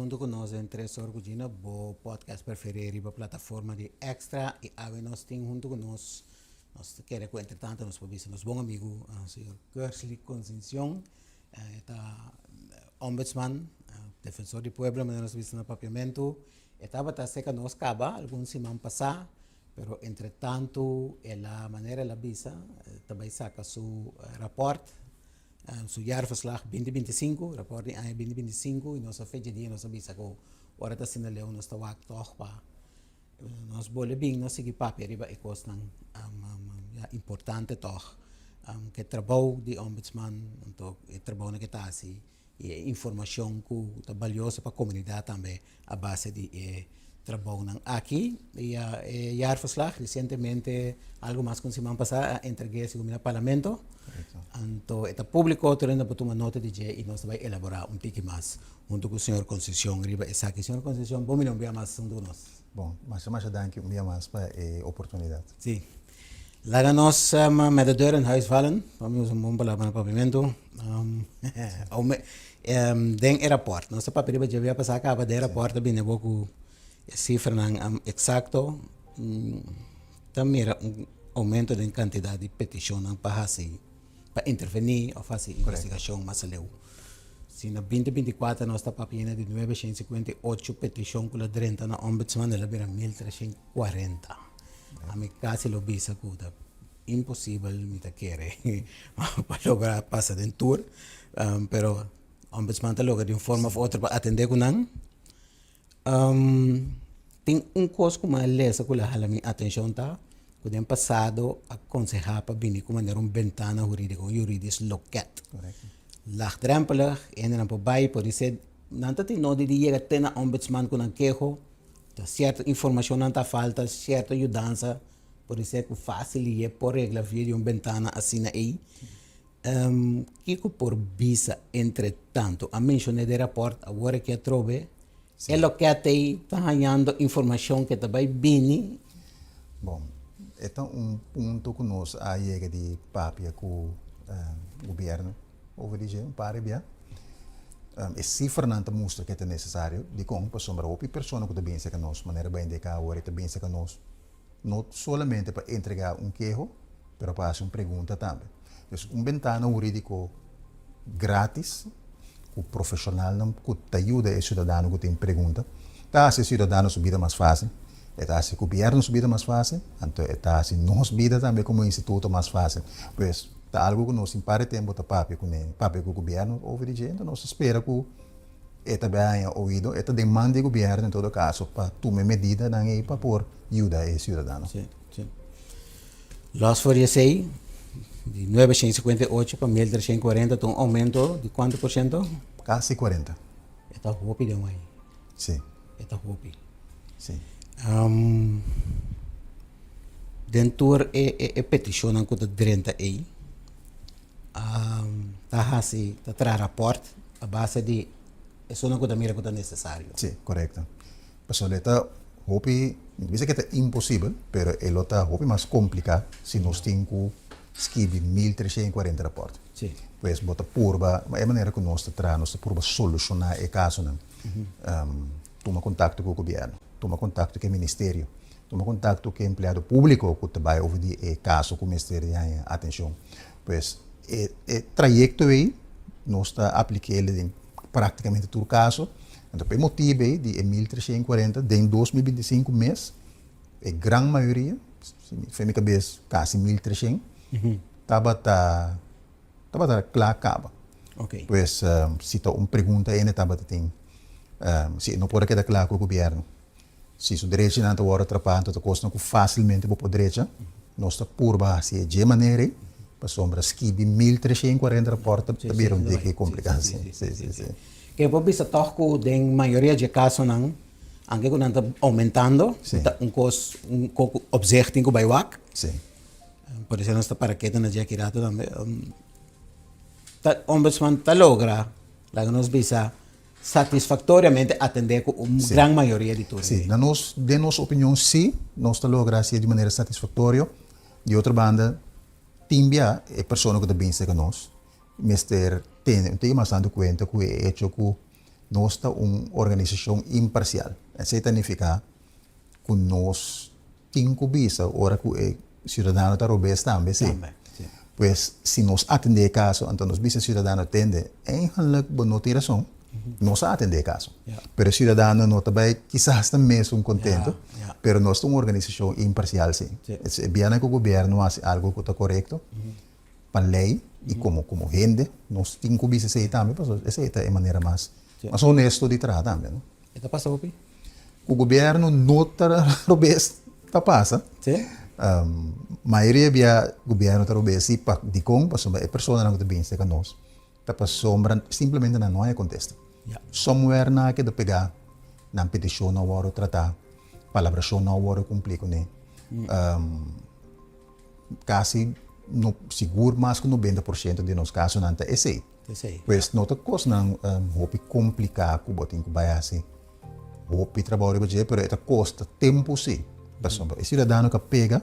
Huntu ku nos den Tresor ku Gina, bo podcast preferí riba plataforma di Extra i awe nos tin huntu ku nos, nos ta kere ku entre tanto nos por bisa nos bon amigu señor Kersley Concincion, e ta ombudsman, defensor di pueblo manera nos ta bisa na papiamentu. E tabata serka nos kaba algun siman pasá, pero entre tanto el a manera el a bisa ta bai saka su rapòrt. Su jaarverslag 2025, raport di aña 2025, y nos a fecha dia nos a bisa cu ora ta asina leu nos ta wak tog pa nos bolbe bin nos sigui papia riba e cosnan ya importante tog cu e trabou di ombudsman anto e trabounan cu e ta haci y e informacion cu ta balioso pa comunidad tambe a base di e trabounan aki. Y e jaarverslag recientemente, algo mas cu un siman pasa, a entreg'é segun mi na Parlamento. Anto e ta publico, tur hende por tuma nota di dje y nos ta bay elabora un tiki mas hunto cu señor Concepcion riba esaki. Señor Concepcion, bon bini un bia mas hunto cu nos. Bon, masha masha danki un bia mas pa e oportunidad. Si. Laga nos met de deur in huis vallen, pa mi usa un bon palabra na papiamentu. Den e raport, nos ta papia riba dje bia pasá kaba, den e raport ta bini bo ku e sifranan eksakto, ta mira un oumento den kantidat di petishonnan pa hasi, pa intervení òf hasi investigashon mas aleu. Si na 2024 nos ta papia di 958 petishon ku lo drenta na Ombudsman, el a bira 1340. Ami kasi lo bisa ku ta imposibel mi ta kere pa logra pasa den tur, pero Ombudsman ta logra di un forma of otro pa atende ku nan. Tin un kos ku mi a lesa ku lo hala mi atenshon ta ku den pasado a konsehá pa bini ku manera un bentana hurídiko, un juridisch loket. Laagdrempelig, hendenan por bai, por dise nan ta tin nodi di yega te na Ombudsman ku nan keho, ta sierto informashonnan ta falta, sierto yudansa por dise ku fásil i e por regla via di un bentana asina ei. Kiko por bisa entre tanto? A menshoné den rapòrt awor aki atrobe e lokèt ei ta hañando informashon ke ta bai bini. Bon, e ta un punto ku nos a yega di papia ku gobièrnu over di dje un par di bia. E sifranan ta mustra ke ta nesesario. Dikon? Pasobra hopi persona ku ta bin serka nos, manera bo a indiká awor, e ta bin serka nos no solamente pa entregá un keho, pero pa hasi un pregunta tambe. Dus un bentana hurídiko grátis ku profeshonalnan ku ta yuda e siudadano ku tin pregunta, ta hasi e siudadano su bida mas fásil, e ta hasi gobièrnu su bida mas fásil, anto e ta hasi nos bida tambe komo instituto mas fásil. Pues ta algu ku nos tin par di tempu ta papia kuné, papia ku gobièrnu over di dje, anto nos ta spera ku E ta bay haña oido, e ta den man di gobierno en todo caso pa tuma e medidanan ei pa por yuda e ciudadano. Sí, sí. Los for esei, di 958 pa 1340 ta un aumento di cuanto por ciento? Casi 40. E ta hopi den wei. Sí. E ta hopi. Sí. Um, den tur e, e, e peticionnan cu ta drenta ei, ta hasi, ta traha raport a base di esunnan ku ta mira ku ta nesesario. Sí, korekto. Pasobra e ta hopi, mi ta bisa ke ta imposibel, pero e lo ta hopi mas kompliká si nos tin ku skibi 1340 raport. Sí. Pues bo ta purba, e manera ku nos ta traha, nos ta purba solushoná e kasonan. Tuma kontakto ku gobièrnu, tuma kontakto ku e ministerio, tuma kontakto ku e empleado públiko ku ta bai over di e kaso ku mester di haña atenshon. Pues e e trayekto ei nos ta aplik'é den práktikamente tur kaso. Anto pa e motibu ei di e 1340 den 2025 mes e gran mayoria, si mi fe mi kabes kasi 1300, tabata tabata kla kaba. Pues si ta un pregunta ene tabata tin si e no por a keda kla ku e gobièrnu, si su derechinan ta wòrdu atrapá anto ta kosnan ku fásilmente bo por drecha, nos ta purba hasi e dje manera ei, pasobra skibi 1340 rapòrt ta bira un diki kompliká. Ke bo bisa tòg ku den mayoria dje kasonan, anke ku nan ta oumentando, ta un kos un kos ku opzicht tin ku bai wak. Por eso nos ta para ketu na dje aki rato tambe. Ta ombudsman ta logra, laga nos bisa, satisfactoriamente atendé ku un gran mayoria di tur Sí, na nos, den nos opinion sí, nos ta logra hasié di manera satisfactorio. Di otro banda, tin bia e persona ku ta bin serka nos mester tene un tiki mas tantu kuenta ku e echo ku. Nos ta un organisashon imparsial. Esei ta nifiká ku nos tin ku bisa ora ku e siudadano ta robes tambe, sí. Pues si nos atendé e kaso, anto nos bisa e siudadano, tende, eigenlik bo no tin rason, nos a atendé e kaso. Pero e siudadano no ta bai kisas ta mesun kontento, pero nos ta un organisashon imparsial, sí. E bianan ku gobièrnu hasi algu ku ta korekto, pa lei i komo komo hende nos tin ku bisa esei tambe pasobra esei ta e manera mas mas honesto di traha tambe no. E ta pasa hopi? Ku gobièrnu no ta robes ta pasa. Sí. Mayoria bia gobièrnu ta robes si pa dikon pasobra e personanan ku ta bini serka nos ta pasobra simplemente nan no haña kontesta. Somewhere nan a keda pegá, nan petishon no a wòrdu tratá, palabrashon no a wòrdu kumplí kuné. Kasi no sigur mas ku 90% di nos kasonan ta esei. Esei. Pues no ta kosnan hopi kompliká ku bo tin ku bai hasi hopi trabou riba dje, pero e ta kosta tempu si. Pasobra e siudadano ka pega,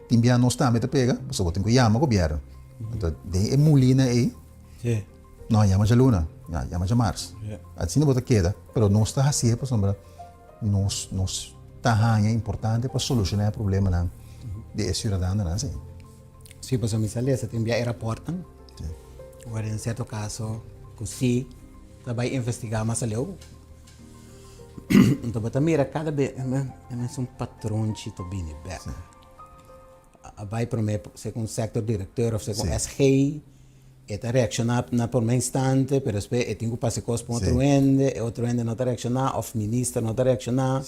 tin bia nos tambe ta pega, pasobra bo tin ku yama gobièrnu. Anto den e mulina ei, no yama djaluna, yama djamars. Asina bo ta keda, pero nos ta hasié pasobra Nos nos ta haña importante pa solushoná e problemanan di e siudadanonan así. Sí, pasobra mi sa lesa tin bia e raportnan. Sí. Ora den sierto kaso ku sí ta bai investigá mas aleu. Anto bo ta mira kada be e mesun patronchi ta bini bèk. Sí. A bai promé segun sector directeur of segun SG, e ta reacciona na promé instante, pero despues e tin cu pasa e cos pa un otro hende, e otro hende no ta reacciona of minister no ta reacciona,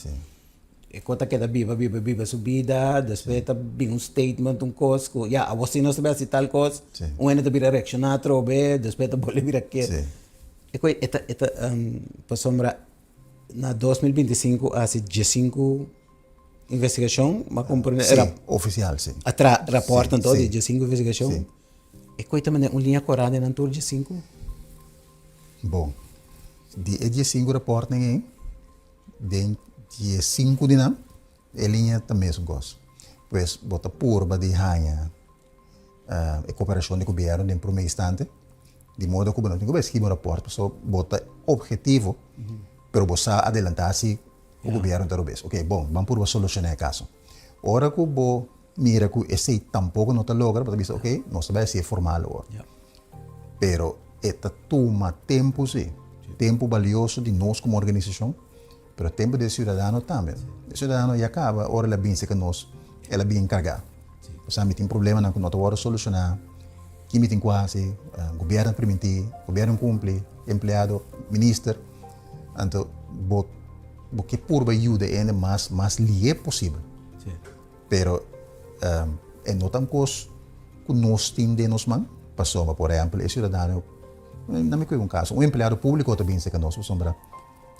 e cos ta keda biba, biba, biba su bida, despues ta bin un statement, un cos cu ya awor si nos ta bay haci tal cos, un hende ta bira reacciona atrobe, despues ta bolbe bira ke. E cos e ta, e ta pasobra na 2025 a haci diescinco Investigashon, m'a komprende Sí, ofisial, sí. A tra rapòrt anto di diesinku investigashon. Sí. E koi ta manda un liña korá den nan tur diesinku? Bon, di e diesinku rapòrtnan ei, den diesinku di nan e liña ta mesun kos. Pues bo ta purba di haña e koperashon di gobièrnu den promé instante, di modo ku bo no tin ku bai skibi un rapòrt pasobra bo ta ophetivo, pero bo sa adelantá si Ku gobierno ta robes. Oke, bon, ban purba solushoná e kaso. Ora ku bo mira ku esei tampoko no ta logra, bo ta bisa, oke, nos ta bai hasié formal awor. Pero e ta tuma tempu sí, tempu balioso di nos komo organisashon, pero tempu di e siudadano tambe. E siudadano ya kaba ora el a binse ku nos, el a bin enkargá. Pasobra mi tin problemanan ku no ta wòrdu solushoná, ki mi tin ku hasi, gobierno a primintí, gobierno a kumpli, empleado, minister. Anto bo bo ke purba yuda e hende mas mas lihe posibel. Sí. Pero um, e no ta un kos ku nos tin den nos man, pasobra por ehèmpel e siudadano, na mi kohe un kaso, un empleado públiko ta bin serka nos pasobra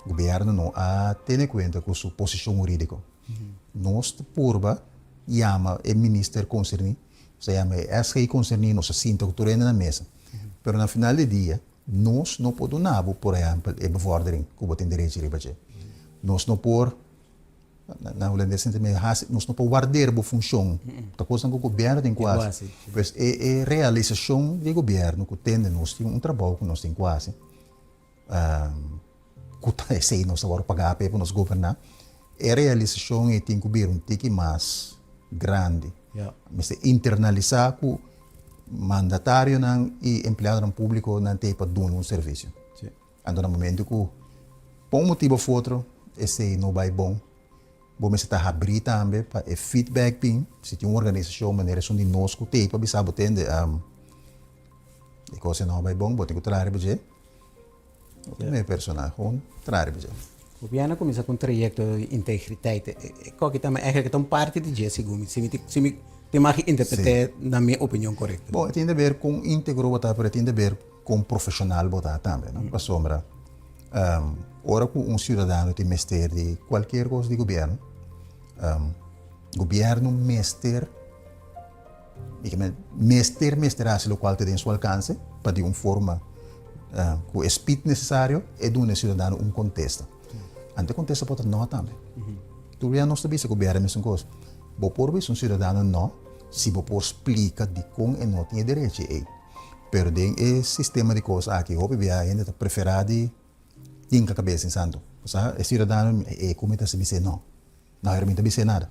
gobièrnu no a tene kuenta ku su posishon hurídiko. Nos ta purba yama e minister konserní, nos ta yama e SG konserní, nos ta sinta ku tur hende na mesa. Pero na final di dia Nos no por duna bo, por ehèmpel, e bevordering ku bo tin derechi riba dje. Nos no por, na hulandes nan ta mira, hasi, nos no por warder bo funshon. Ta kosnan ku gobièrnu tin ku hasi. Pues e e realisashon di gobièrnu ku tende nos tin un trabou ku nos tin ku hasi, ku ta esei nos ta wòrdu pagá p'e pa nos goberná, e realisashon ei tin ku bira un tiki mas grandi. Mester internalisá ku mandatarionan i empleadonan públiko nan t'ei pa duna un servisio. Anto na momento ku pa un motibu òf otro esei no bai bon, bo mester ta habrí tambe pa e feedback bin. Si tin un organisashon manera esun di nos ku t'ei pa bisa bo tende e kos ei no a bai bon, bo tin ku traha riba dje. No ta medio personal, gewoon traha riba dje. Gobièrnu a kuminsá ku un trayekto di integriteit. E koki tambe eigenlijk ta un parti di dje segun mi, si mi si mi tin mag interpret'é na mi opinion korekto. Bon, e tin de ber kon íntegro bo ta, pero e tin de ber kon profeshonal bo ta tambe, no? Pasobra ora ku un siudadano tin mester di kualkier kos di gobièrnu, gobièrnu mester Mester mester hasi lokual ta den su alkanse pa di un forma ku e spit nesesario e duna e siudadano un kontesta. Anto e kontesta por ta nò tambe. Tur bia nos ta bisa ku bèrdè mesun kos. Bo por bisa un siudadano nò si bo por splika dikon e no tin e derechi ei. Pero den e sistema di kos aki hopi bia hende ta preferá di. hinka kabes den santu. Sa e siudadano e ku mi ta bis'é no. No mi no ta bis'é nada.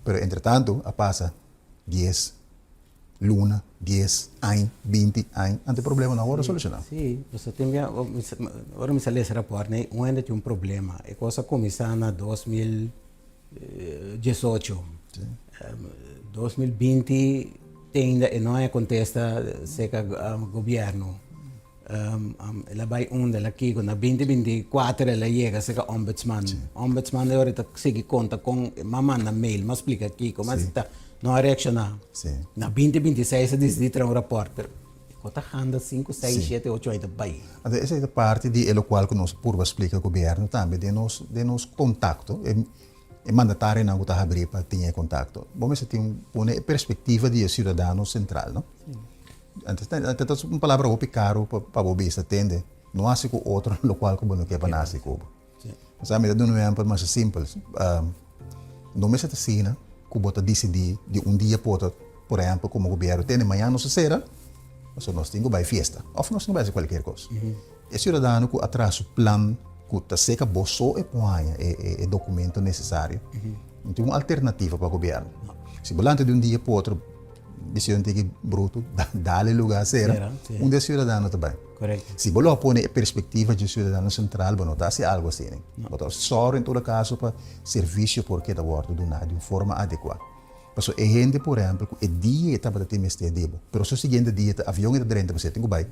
Pero entretantu a pasa dies luna, dies aña, binti aña, anto e problema no a wòrdu solushoná. Sí, pasobra tin bia ora mi sa lesa rapòrt nei un hende tin un problema. E kos a kuminsá na 2018. 2020 te ainda e no a kontesta serka gobièrnu. El a bai unda, el a kiko. Na 2024 el a yega serka ombudsman. Ombudsman e ora ta sigui konta kon m'a manda mail, m'a splika kiko, m'a ta no a reakshoná. Na 2026 a disidí traha un rapòrt, pero e kos ta handa sinku, seis, shete, ocho aña ta bai. Anto esei ta parti di e lokual ku nos a purba splika gobièrnu tambe den nos den nos kontakto, e e mandatarionan ku ta habrí pa tin e kontakto. Bo mester tin pone e perspektiva di e siudadano sentral, no? Antes ta un palabra hopi karu pa bo bisa, tende, no hasi ku otro lokual ku bo no ke pa nan hasi ku bo. Sa mi ta duna un ehèmpel masha simpel. No mester ta asina ku bo ta disidí di un dia pa otro, por ehèmpel komo gobièrnu, tende mañana nos ta sera, pasobra nos tin ku bai fiesta òf nos tin ku bai hasi kualkier kos. E siudadano ku a traha su plan ku ta seka bo so e por haña e dokumento nesesario, no tin un alternativa pa gobièrnu. Si bo lanta di un dia pa otro, Dicion tiki bruto, dale lugar sera, unda e ciudadano ta bai. Si bo lo a pone e perspectiva dje ciudadano central, bo no ta haci algo asina. Bo ta sòru en todo caso pa servicio por keda wòrdu duná di un forma adecua. Pasobra e hende, por ehempel, cu e dia e tabata tin mester di bo, pero su siguiente dia ta avion e ta drenta pasobra e tin cu bai.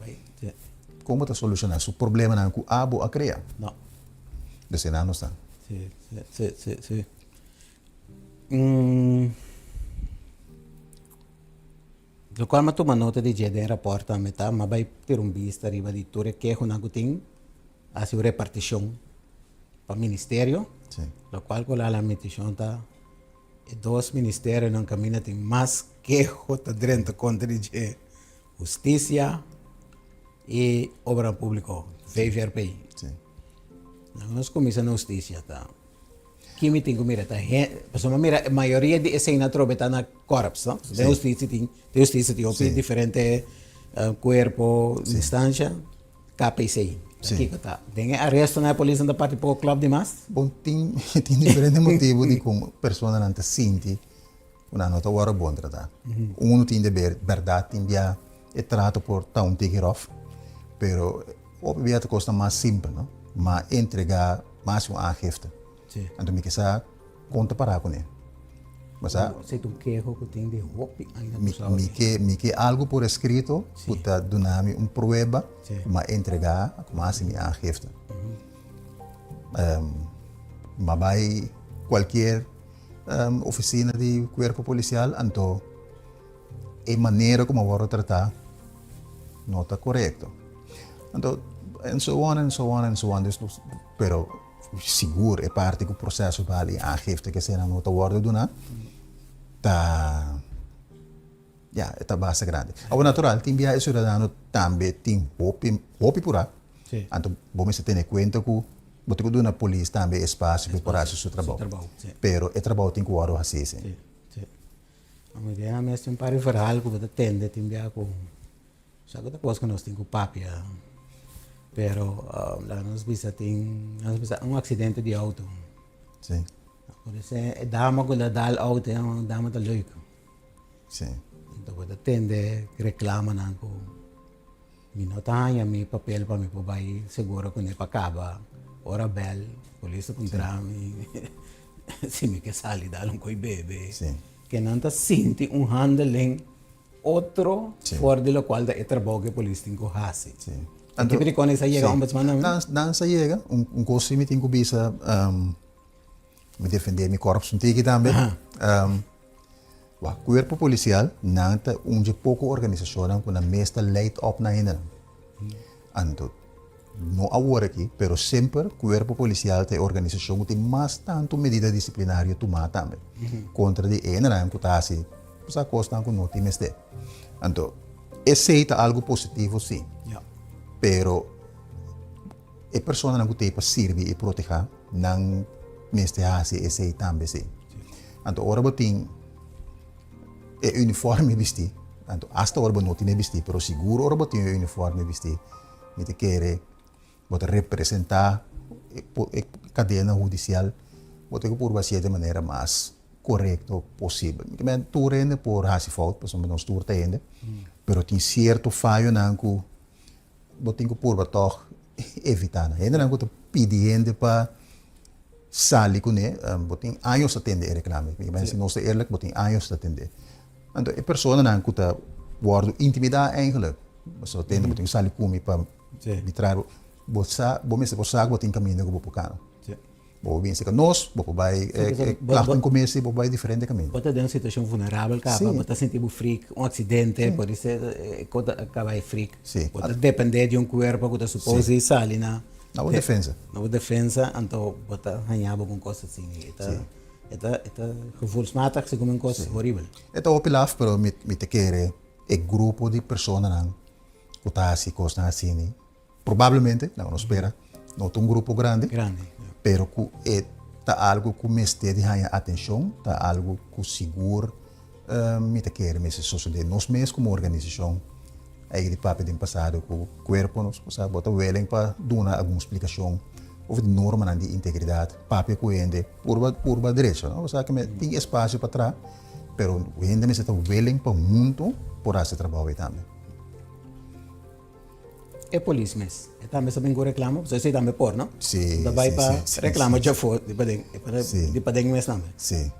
Con bo ta soluciona su problemanan cu abo a crea? Desde nan nos ta. Lokual mi a tuma nota di dje den rapòrt tambe ta, mi a bai tira un bista riba di tur e kehonan ku tin, hasi un repartishon pa ministerio, lokual ku la mitishon ta e dos ministerionan kaminda tin mas keho ta drenta kontra di dje, Hustisia i Obranan Públiko, VVRP. Nos kuminsá na hustisia ta. Ki mi tin ku mira ta pasobra mi mira mayoria di esei atrobe ta na korps no den hustisia tin den hustisia tin hopi diferente kuerpo instansha KPC ta kiko ta den e arestonan e polisnan ta parti poko klòp dimas. Bon tin tin diferente motibu dikon personanan ta sinti ku nan no ta wòrdu bon tratá unu tin deber bèrdat tin bia e trato por ta un tiki ròf pero Hopi bia ta kosnan mas simpel, no? Ma entregá mas un aangifte. Sí. Anto mi ke sa kon ta pará kuné. Bo sa? Esei ta un keho ku tin di hopi aña Mi, pasado. mi ke, mi ke algu por eskrito Sí. ku ta duna mi un prueba Sí. ku mi a entregá, ku mi a hasi mi aangifte. Mi a bai kualkier ofisina di kuerpo polisial, anto e manera ku mi a wòrdu tratá no ta korekto. Anto, and so on and so on and so on. Dus, pero sigur e parti ku proseso bal i aangifte ke eseinan no ta wòrdu duná, ta, ya, e ta basta grandi. Awor natural, tin biaha e siudadano tambe tin hopi, hopi purá. Anto bo mester tene kuenta ku bo tin ku duna polis tambe espasio pa e por hasi su trabou. Pero e trabou tin ku wòrdu hasí sí. Mi idea mes tin un par di verhaal ku bo ta tende tin bia ku sa ku ta kos ku nos tin ku papia pero laga nos bisa tin nos bisa un aksidente di outo Sí. Por ese e dama ku ta dal outo e dama ta leuk. Sí. Anto bo ta tende reklamanan ku Mi no ta haña mi papel pa mi por bai seguro kuné pa kaba. Ora bèl, polis ta puntra mi si mi ke sali dal un koi bebe. Ke nan ta sinti un handeling otro for di lokual ta e trabou ku e polis tin ku hasi. Anto tipo di kos a yega ombudsman tambe? Nan sa yega. Un kos si mi tin ku bisa, mi defendé mi kòrps un tiki tambe. Wak, Kuerpo Polisial nan ta un dje poko organisashonnan ku nan mes ta leid op nan hendenan. Anto, no awor aki, pero semper Kuerpo Polisial ta e organisashon ku tin mas tantu medida disiplinario tumá tambe kontra di e hendenan ku ta hasi sa kosnan ku no tin mester. Anto, esei ta algu positivo sí, pero e personanan ku ta ei pa sirbi i protehá nan mester hasi esei tambe sí. Anto ora bo tin e uniforme bistí, anto asta ora bo no tin e bistí, pero sigur ora bo tin e uniforme bistí, mi ta kere bo ta representá. e kadena hudisial, bo tin ku purba hasié di manera mas korekto posibel. Mi ta meen tur hende por hasi fout, pasobra nos tur ta hende, pero tin sierto fayonan ku bo tin ku purba tòg evitá nan. Hendenan ku ta pidi hende pa sali kuné, bo tin años ta tende e reklamo. Mi ta meen si nos ta eerlijk, bo tin años ta tende. Anto e personanan ku ta wòrdu intimidá eigenlijk, pasobra tende bo tin ku sali ku mi pa mi traha bo, bo sa, bo mester por sa ku bo tin kaminda ku bo por kana. Bo por bin serka nos, bo por bai klachten commissie, bo por bai diferente kaminda. Bo ta den un situashon vulnerabel kaba, bo ta sinti bo frik, un aksidente, por esei e kos ta kaba e frik. Bo ta depende di un kuerpo ku ta supos di sali na. Na bo defensa. Na bo defensa, anto bo ta haña bo ku un kos asin. E ta e ta e ta gevoelsmatig segun mi un kos horibel. E ta hopi laf, pero mi mi ta kere e grupo di personanan ku ta hasi kosnan asini, Probablemente, laga nos spera, no ta un grupo grandi, pero ku e ta algu ku mester di haña atenshon, ta algu ku sigur mi ta kere mester sosodé. Nos mes komo organisashon a yega di papia den pasado ku kuerpo nos, osea bo ta welen pa duna algun splikashon over di normanan di integridat, papia ku hende purba purba derecho, no? Osea ke tin espasio pa traha, pero hende mester ta welen pa huntu por hasi e trabou ei tambe. E polis mes. E tambe sa bin ku reklamo, pasobra esei tambe por, no? Sí, Ta bai sí, pa sí, sí, reklamo sí. djafó di paden, e pa Sí. di paden mes tambe. Sí.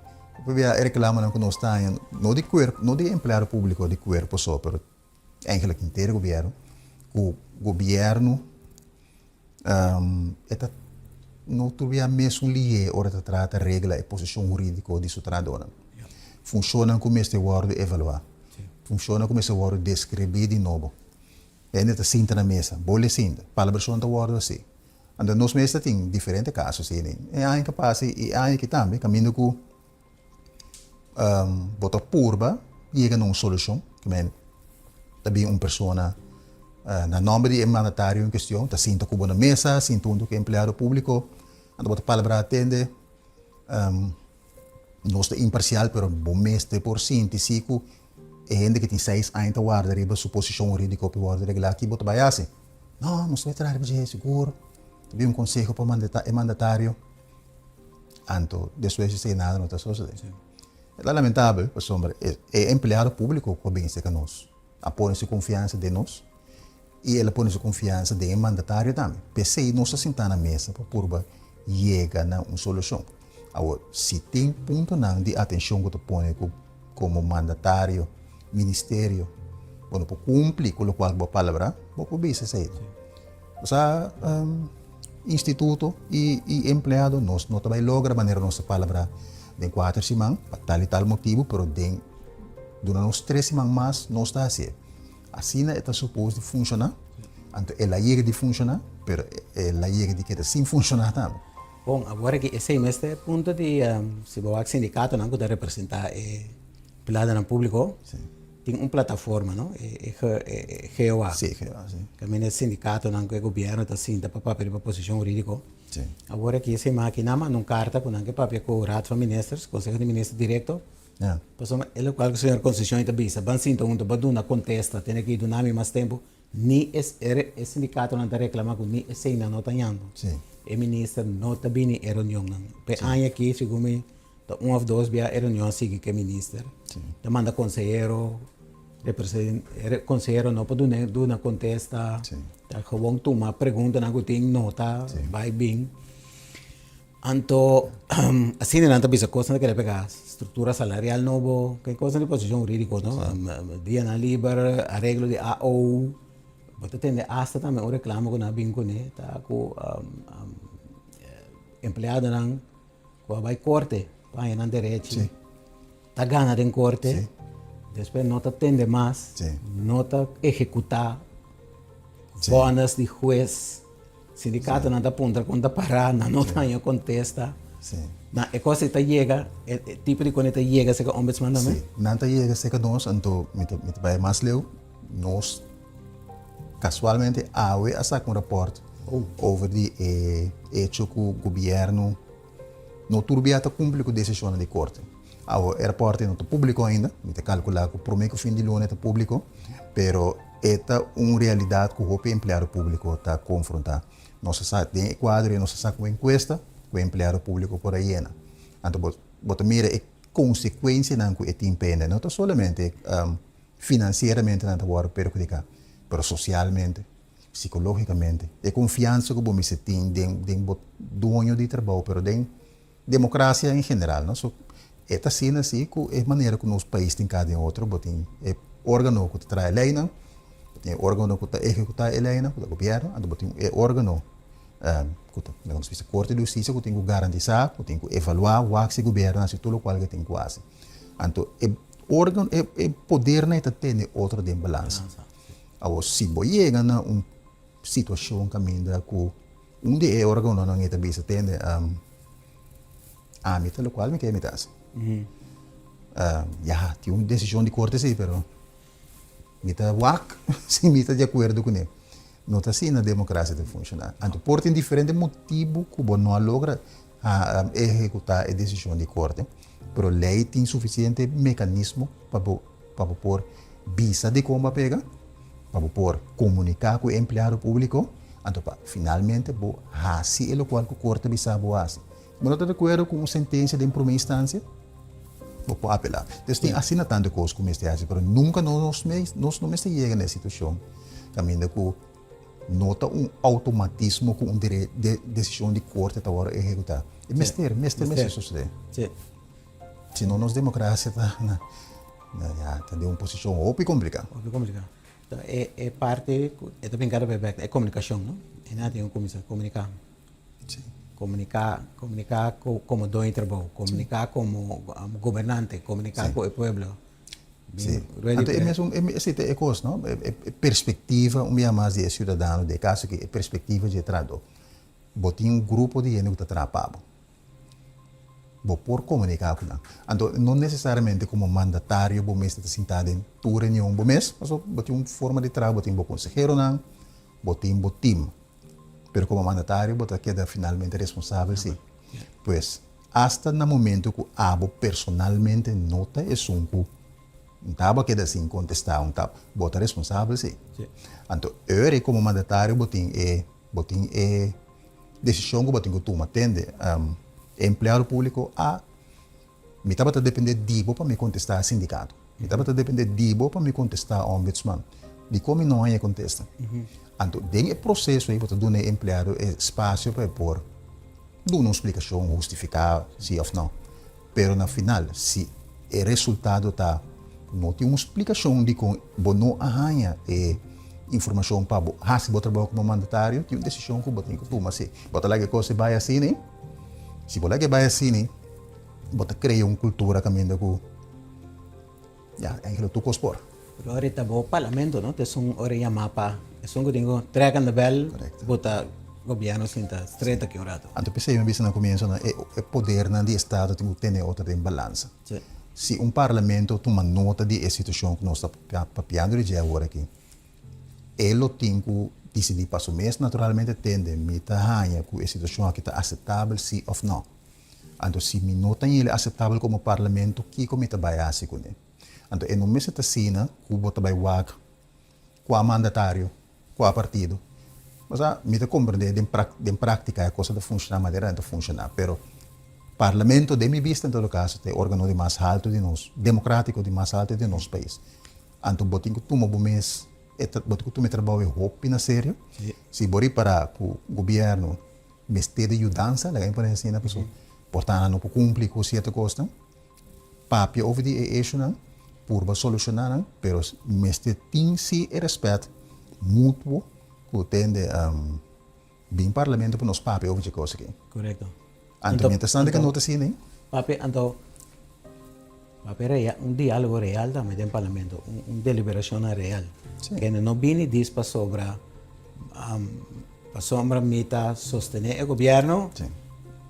Pabia e reklamonan ku nos ta haña, no di kuerpo, no di empleado públiko di kuerpo so, pero eigenlijk henter gobièrnu, ku gobièrnu e ta no tur bia mesun lihé ora ta trata regla e posishon hurídiko di su trahadónan. Funshonnan ku mester wòrdu evaluá, funshonnan ku mester wòrdu deskribí di nobo. Hende ta sinta na mesa, bo le sinta, palabrashon ta wòrdu hasí. Anto nos mes ta tin diferente kaso asina. E aña ku a pasa i e aña aki tambe kaminda ku bo ta purba yega na un solushon, ta bin un persona na nòmber di e mandatario en kestion ta sinta ku bo na mesa, sinta huntu ku e empleado públiko, anto bo ta palabrá atende. Nos ta imparsial pero bo mester por sinti si ku e hende ku tin seis aña ta warda riba su posishon hurídiko pa wòrdu reglá ki bo ta bai hasi? No, nos ta bai traha riba dje sigur. Ta bin un konseho pa e mandatario. Anto despues di esei nada no ta sosodé. E ta lamentabel pasobra e empleado públiko ku a bin serka nos a pone su konfiansa den nos i el a pone su konfiansa den e mandatario tambe. P'esei nos ta sintá na mesa pa purba yega na un solushon. Awor, si tin puntonan di atenshon ku ta pone ku komo mandatario, ministerio, bo no por kumpli ku lokual ku bo a palabrá, bo por bisa esei. Osea, instituto i i empleado nos no ta bai logra manera nos ta palabrá den kuater siman pa tal i tal motibu, pero den duna nos tres siman mas nos ta hasié. Asina e ta supos di funshoná, anto el a yega di funshoná, pero el a yega di keda sin funshoná tambe. Bon, awor aki esei mes ta e punto di si bo wak sindikatonan ku ta representá e empleadonan públiko, tin un plataforma, no? E GOA. Sí, GOA, sí. Kaminda e sindikatonan ku e gobièrnu ta sinta pa papia riba posishon hurídiko. Sí. Awor aki esei makina a manda un karta ku nan ke papia ku Raad van Ministers, Konseho di Minister direkto, Pasobra e lokual ku señor Concepcion ta bisa, ban sinta huntu, ban duna kontesta, tene ki duna mi mas tempu, ni e e sindikatonan ta reklama ku ni eseinan no ta ñando. E minister no ta bini e reunionnan. P'e aña aki, segun mi, ta un òf dos bia e reunion a sigui ku e minister. Ta manda konsehero, konsehero no por duna duna kontesta, ta gewoon tuma preguntanan ku tin, nota, bai bin. Anto asina nan ta bisa kosnan ta kere pega struktura salarial nobo, ke kosnan di posishon hurídiko no, dianan liber, areglo di AO, bo ta tende asta tambe un reklamo ku nan a bin kuné ta ku empleadonan ku a bai korte pa haña nan derechi ta gana den korte, despues no ta tende mas, no ta ehekutá vònes di hues. Sindikatonan ta puntra kon ta pará, nan no ta haña kontesta. Na e kos ei ta yega, e tipo di kos ei ta yega serka ombudsman tambe? Sí, nan ta yega serka nos, anto mi ta mi ta bai mas leu, nos kasualmente awe a saka un rapòrt over di e echo ku gobièrnu no tur bia ta kumpli ku desishonnan di korte. Awo e rapòrt ei no ta públiko ainda, mi ta kalkulá ku promé ku fin di luna e ta públiko, pero e ta un realidat ku hopi empleado públiko ta konfrontá. Nos a sa den e kuadro ei nos a saka un enkuesta ku e empleado públiko por a yena. Anto bo bo ta mira e konsekuensianan ku e tin pa hende. No ta solamente finansieramente nan ta wòrdu perhudiká, pero sosialmente, psikológikamente. E konfiansa ku bo mester tin den den bo doño di trabou, pero den demokrasia en general, no. So e ta asina si ku e manera ku nos pais tin kada den otro, bo tin e órgano ku ta traha e leinan, bo tin e órgano ku ta ehekutá e leinan, ku ta gobièrnu, anto bo tin e órgano ku ta laga nos bisa korte di hustisia ku tin ku garantisá, ku tin ku evaluá wak si gobièrnu a hasi tur lokual ku e tin ku hasi. Anto e órgano, e podernan e ta tene otro den balansa. Awor si bo yega na un situashon kaminda ku un di e órganonan e ta bisa tende ami ta lokual mi ke mi ta hasi. Ya tin un desishon di korte si pero mi ta wak si mi ta di akuerdo kuné. No ta asina demokrasia ta funshoná. Anto por tin diferente motibu ku bo no a logra ehekutá e desishon di korte pero lei tin sufisiente mekanismo pa bo pa bo por bisa dikon bo a pega, pa bo por komuniká ku e empleado públiko, anto pa finalmente bo hasi e lokual ku korte bisa bo hasi. Si bo no ta di akuerdo ku un sentensia den promé instansia, bo por apelá. Entonces tin asina tantu kos ku mester hasi, pero nunka nos nos no mester yega na e situashon kaminda ku no ta un outomatismo ku un desishon di korte ta wòrdu ehekutá. E mester, mester, mester sosodé. Si no nos democracia ta na ya ta den un posicion hopi complica. Hopi complica. E e parti cu e ta bin cada bes bek e comunicacion no. E nan tin cu cuminsa comunica. Si. Comunica, comunica como doño di trabou, comunica como gobernante, comunica cu e pueblo. Si. Anto e mesun esei ta e cos no, e perspectiva un bia mas di e ciudadano den e caso aki e perspectiva dje trahador. Bo tin un grupo di hende cu ta traha pa bo. Bo por komuniká ku nan. Anto no nesesariamente komo mandatario bo mester ta sintá den tur reunion bo mes, pasobra bo tin un forma di traha, bo tin bo konseheronan, bo tin bo tim. Pero komo mandatario bo ta keda finalmente responsabel sí. Pues, asta na momento ku abo personalmente no ta esun ku un ta bo a keda sin kontestá un ta, bo ta responsabel sí. Anto ora komo mandatario bo tin e bo tin e Desishon ku bo tin ku tuma. Tende, e empleado públiko a Mi tabata dependé di bo pa mi kontestá sindikato. Mi tabata dependé di bo pa mi kontestá ombudsman. Dikon mi no haña e kontesta? Anto, den e proseso ei bo ta duna e empleado e spasio pa e por duna un splikashon, hustifiká si òf nò. Pero na final, si e resultado ta ku no tin un splikashon dikon bo no a haña e informashon pa bo hasi bo trabou komo mandatario, tin un desishon ku bo tin ku tuma. Si bo ta laga e kos e bai asina, si bo laga e bai asina, bo ta krea un kultura kaminda ku ya, eigenlijk tur kos por. Pero ora ta bo parlamento, no? Ta esun ora yama pa esun ku tin ku trek aan de bel, bo ta gobierno sinta stret aki un rato. Anto p'esei mi bisa na komienso nan e podernan di estado tin ku tene otro den balansa. Si un parlamento tuma nota di e situashon ku nos ta papiando di dje awor aki, e lo tin ku disidí pa su mes naturalmente tende mi ta haña ku e situashon aki ta aseptabel si òf nò. Anto si mi no ta hañ'el aseptabel komo parlamento kiko mi ta bai hasi kuné? Anto e no mester ta asina ku bo ta bai wak kua mandatario, kua partido. Osea, mi ta komprendé den den práktika e kos ta funshoná manera nan ta funshoná, pero parlamento den mi bista en todo kaso ta e órgano di mas haltu di nos, demokratiko di mas haltu di nos pais. Anto bo tin ku tuma bo mes, bo tin ku tuma e trabou e hopi na serio. Si bo ripará ku gobièrnu mester di yudansa, laga mi pone asina, pasobra por ta nan no por kumpli ku sierto kosnan. Papia over di e issuenan, purba solushoná nan, pero mester tin si e rèspèt mutuo ku tende bin parlamento pa nos papia over dje kos aki. Korekto. Anto mientras tanto ke no ta asina ei. Papia anto papia real un diálogo real tambe den parlamento, un deliberashonnan real. Kende no bini dis pasobra Pasobra mi ta sostené e gobièrnu,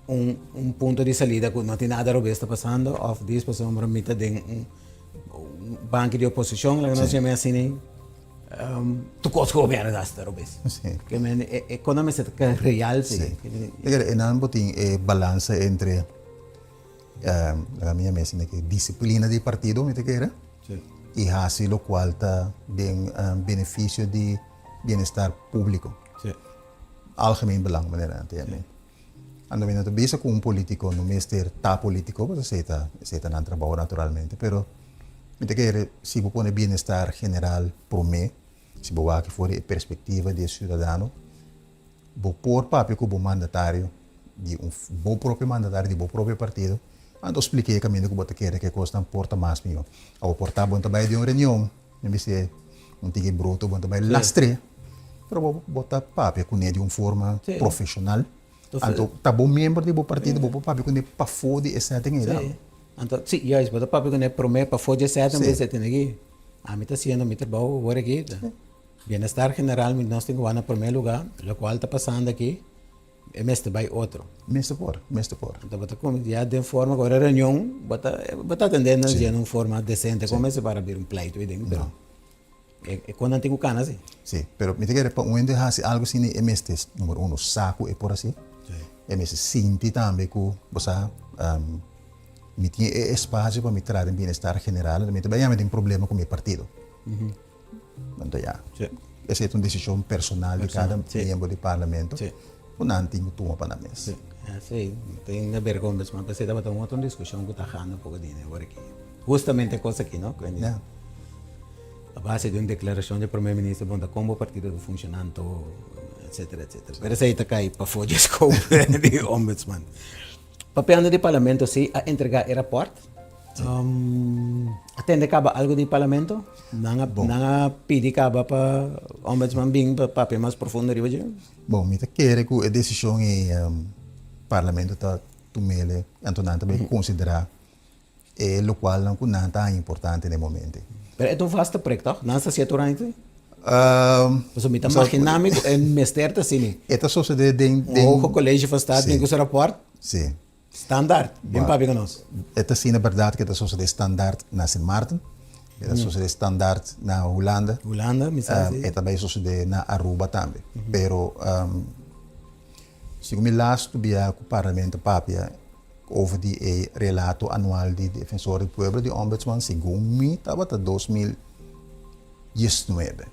un un punto di salida ku no tin nada robes ta pasando òf dis pasobra mi ta den un banki di oposishon, laga nos yam'é asina ei, tur kos ku gobièrnu ta hasi ta robes. Ke men e ekonomia mester ta real si. E nan bo tin e balansa entre laga mi yam'é asina ke disiplina di partido mi ta kere i hasi lokual ta den benefisio di bienestar públiko. Sí. Algemeen belang manera nan ta yam'é. Anto mi no ta bisa ku un polítiko no mester ta polítiko, pasobra esei ta esei ta nan trabou naturalmente, pero mi ta kere si bo pone bienestar general promé, si bo wak for di e perspektiva di e siudadano, bo por papia ku bo mandatario di un bo propio mandatario di bo propio partido, anto splik'é kaminda ku bo ta kere ku e kosnan por ta mas mihó. Awor por ta bo no ta bai di un reunion. Mi bis'é un tiki bruto, bo no ta bai lastr'é, pero bo bo ta papia kuné di un forma profeshonal. Anto ta bo miembro di bo partido, bo por papia kuné pafó di e setting ei tambe. Anto, si, juist, bo ta papia kuné promé pafó di e setting, bo bisa tene aki, ami ta hasiendo mi trabou awor aki, bienestar general mi nos tin ku wak na promé lugá, lokual ta pasando aki. E mester bai otro. Mester por, mester por. Anto bo ta come ya den forma cu ora reunion bo ta bo ta atende nan den un forma decente como mester para bira un pleito ahi den pero e con nan tin cu cana si. Si, pero mi ta kere pa un hende haci algo asina e mester numero uno sa cu e por haci, e mester sinti tambe cu bo sa mi tin e espacio pa mi traha den bienestar general mi ta bai yama den problema cu mi partido. Anto ya, esei ta un desishon personal di kada miembro di parlamento ku nan tin ku tuma pa nan mes. Sí, tin di haber ku ombudsman, p'esei tabata un otro diskushon ku ta gana un poko di awor aki. Hustamente e kos aki, no? A base di un deklarashon di prome minister bon ta kon bo partido ta funshoná anto, etsetera, etsetera. Pero esei ta kai pafó di e scope di ombudsman. Papiando di parlamento si a entrega e raport. A tende kaba algo di parlamento? Nan a nan a pidi kaba pa ombudsman bin pa papia mas profundo riba dje? Bon, mi ta kere ku e desishon ei parlamento ta tumele anto nan ta bai konsiderá e lokualnan ku nan ta haña importante na e momento ei. Pero e ta un vaste prek tòg? Nan sa si e tur aña ei? Pasobra mi ta maginá mi ku e mester ta asina. E ta sosodé den Un hoge college van staat bin ku su rapòrt. Sí. Standaard, bin papia ku nos. E ta asina bèrdat ku e ta sosodé standaard na Sint Maarten, e ta sosodé standaard na Hulanda. Hulanda, mi sa si. E ta bai sosodé na Aruba tambe. Pero segun mi lastu bia ku Parlamento papia over di e relato anual di Defensor di Pueblo di Ombudsman, segun mi tabata 2019.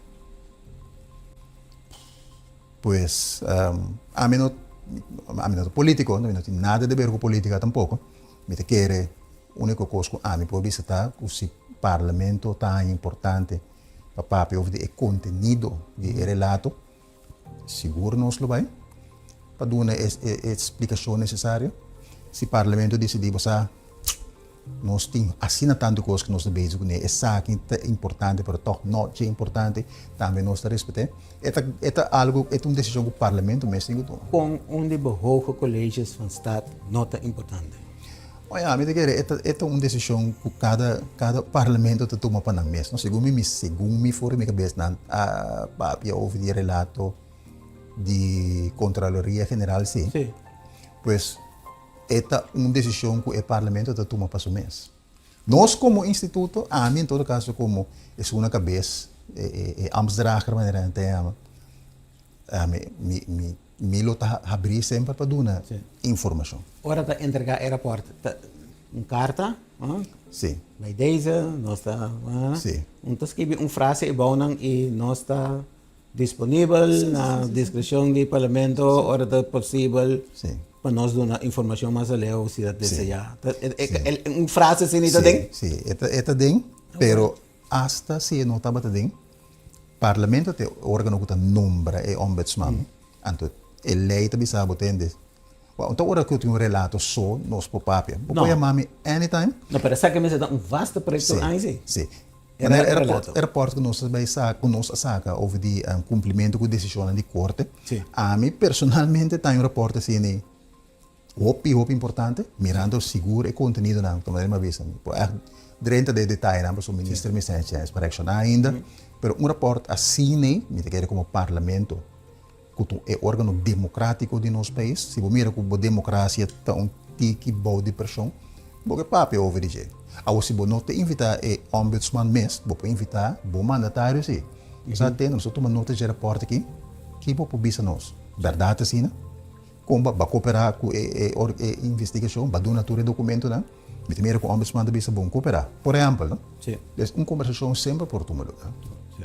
Pues, ami no, ami no ta politico, mi no tin nada di ber cu politica tampoco. Mi ta kere, unico cos cu ami por bisa ta cu si Parlamento ta haña importante pa papia over di e contenido di e relato, sigur nos lo bay pa duna e e explicacion necesario. Si Parlamento dicidi bo sa, Nos tin asina tantu kos ku nos ta bezig kuné. Esaki ta importante, pero tòg no dje importante. Tambe nos ta respet'é. E ta e ta algu, e ta un desishon ku parlamento mes tin ku tuma. Kon un di bo hoge colleges van staat no ta importante? Oia, mi ta kere e ta e ta un desishon ku kada kada parlamento ta tuma pa nan mes, no? Segun mi mi segun mi for di mi kabes nan a papia over di e relato di Contraloria General si. Si. Pues. E ta un desishon ku e parlamento ta tuma pa su mes. Nos komo instituto, ami en todo kaso komo esun na kabes, e ambtsdrager manera nan ta yama, ami mi mi mi lo ta habrí semper pa duna informashon. Ora ta entregá e rapòrt ta un karta, Sí. Bij deze nos ta, Sí. un ta skibi un frase ebounan i nos ta Disponibel na diskreshon di Parlamento ora ta posibel pa nos duna informashon mas aleu si ta deseá. Un frase asina ta den? Sí, e ta den, pero asta si e no tabata den, Parlamento ta e organo ku ta nombra e ombudsman. Anto e lei ta bisa bo tende, Wou, ta ora ku tin un relato so nos por papia. Bo por yama mi anytime. No, pero esaki mester ta un vaste proyekto aña si. Sí. Manera e raport, e raport ku nos a bai sa, ku nos a saka over di kumplimentu ku desishonnan di korte. Ami personalmente ta un raport asina hopi, hopi importante, mirando sigur e kontenidonan, ta manera mi a bisa, mi por ègt drenta den e detayenan pasobra minister mester haña chèns pa reakshoná ainda, pero un raport asina mi ta kere komo parlamento ku ta e órgano demokratiko di nos pais, si bo mira ku bo demokrasia ta un tiki bou di preshon, bo ke papia over di dje. Awor si bo no ta invitá e ombudsman mes, bo por invitá bo mandatario si. Nos a tende, nos a tuma nota dje rapòrt aki, ki bo por bisa nos? Bèrdat asina? Kon bo a koperá ku e e investigashon? Bo a duna tur e dokumentonan? Mi ta mira ku ombudsman ta bisa bon koperá. Por ehèmpel, no? Sí. Un kombersashon semper por tuma lugá. Sí.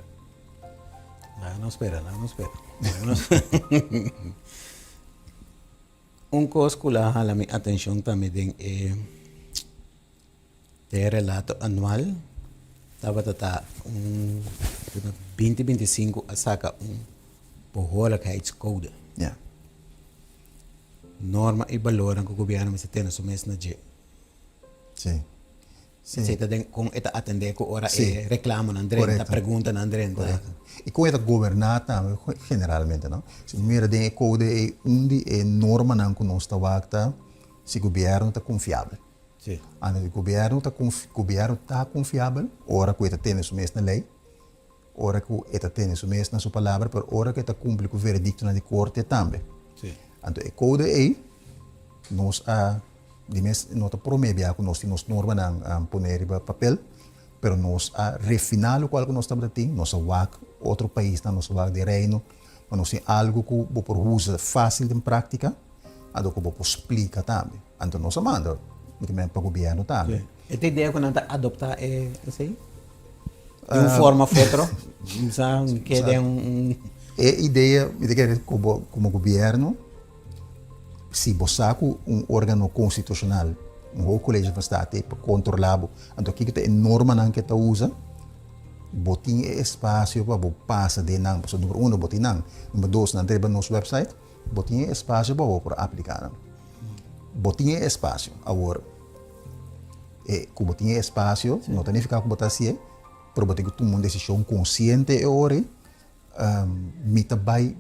Laga nos spera, laga nos spera. Un kos ku la hala mi atenshon tambe den e den e relato anual tabata ta un binti 25 a saka un behoorlijkheidscode. Ja. Norma i balornan ku gobièrnu mester tene su mes na dje. Sí. Sí. Esei ta den kon e ta atendé ku ora Sí. e reklamonan drenta, Korekto. preguntanan drenta. Korekto. I kon e ta goberná tambe generalmente, no? Si bo mira den e kode ei, un di e normanan ku nos ta wak ta si gobièrnu ta konfiabel. Sí. Anto si gobièrnu ta gobièrnu ta konfiabel ora ku e ta tene su mes na lei, ora ku e ta tene su mes na su palabra, pero ora ku e ta kumpli ku verediktonan di korte tambe. Sí. Anto e kode ei nos a di mes no ta promé bia ku nos tin nos normanan pone riba papel, pero nos a refiná lokual ku nos tabata tin, nos a wak otro paisnan, nos a wak den Reino, pa nos tin algu ku bo por usa fásil den práktika, anto ku bo por splika tambe. Anto nos a manda pa gobièrnu tambe. E ta idea ku nan ta adoptá e esei? Di un forma of otro? Sa keda den un. E idea mi ta kere komo komo gobièrnu si bo sa ku un organo konstitushonal, un hoog college van state pa kontrolá bo, anto kiko ta e normanan ke ta usa, bo tin e espasio pa bo pasa den nan, pasobra number uno bo tin nan, number dos nan ta riba nos website, bo tin e espasio pa bo por apliká nan. Bo tin e espasio. Awor. E ku bo tin e espasio no ta nifiká ku bo ta hasié, pero bo tin ku tuma un desishon konsiente e ora ei, mi ta bai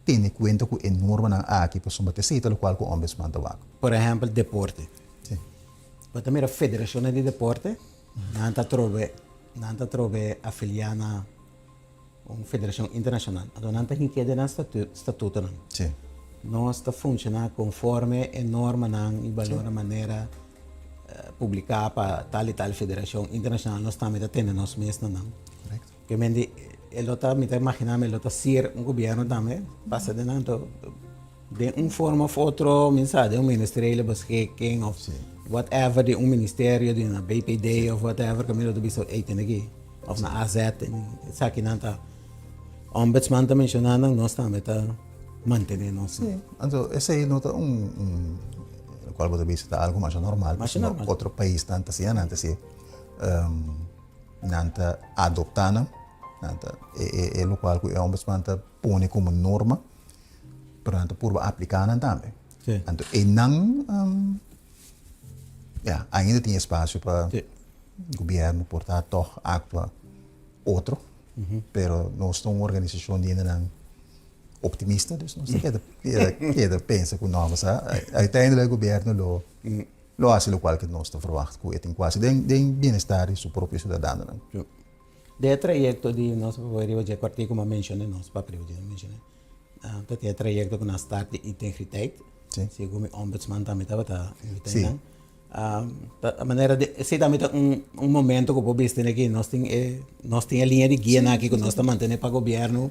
tene kuenta ku e normanan aki pasobra ta esei ta lokual ku Ombudsman ta wak. Por ehèmpel deporte. Sí. Bo ta mira federashonnan di deporte, nan ta trobe nan ta trobe afiliá na Un federashon internashonal. Anto nan ta hink'é den nan statutonan. Sí. Nos ta funshoná konforme e normanan i balornan manera publiká pa tal i tal federashon internashonal. Nos tambe ta tene nos mes na nan. Korekto. Ke men di e lo ta, mi ta imaginá mi lo ta sir un gobièrnu tambe pasa den nan. Anto Den un forma of otro, mi sa, den un ministeriële beschikking of whatever, den un ministerio, den na BPD of whatever, kaminda ta bisa ey tene aki, of na AZ, esaki nan ta, ombudsman ta menciona nan, nos tambe ta mantene nos. Sí, anto esey no ta un, un, locual bo ta bisa ta algo masha normal, Masha normal. Otro paisnan ta haciendo, nan ta haci, nan ta adopta nan, nan ta, e, e, e locual cu e ombudsman ta pone como norma, Pero nan ta purba apliká nan tambe. Sí. Anto einan, um, ya, ainda tin espasio pa Sí. gobièrnu por ta tòg aktua otro. Pero nos ta un organisashon di hendenan optimista, dus nos ta keda, keda, keda pensa ku no, sa, uiteindelijk gobièrnu lo, lo hasi lokual ku nos ta verwagt ku e tin ku hasi den, den bienestar di su propio siudadanonan. Sí. Den e trayekto di nos papia riba dje kòrtiku mi a menshoná, nos papia riba dje a menshoná, ta tin e trayekto ku nan start di integriteit, segun mi ombudsman tambe tabata invitá nan. Ta manera di esei tambe ta un un momento ku bo bisti aki nos tin e nos tin e liña di guianan aki ku nos ta mantené pa gobièrnu,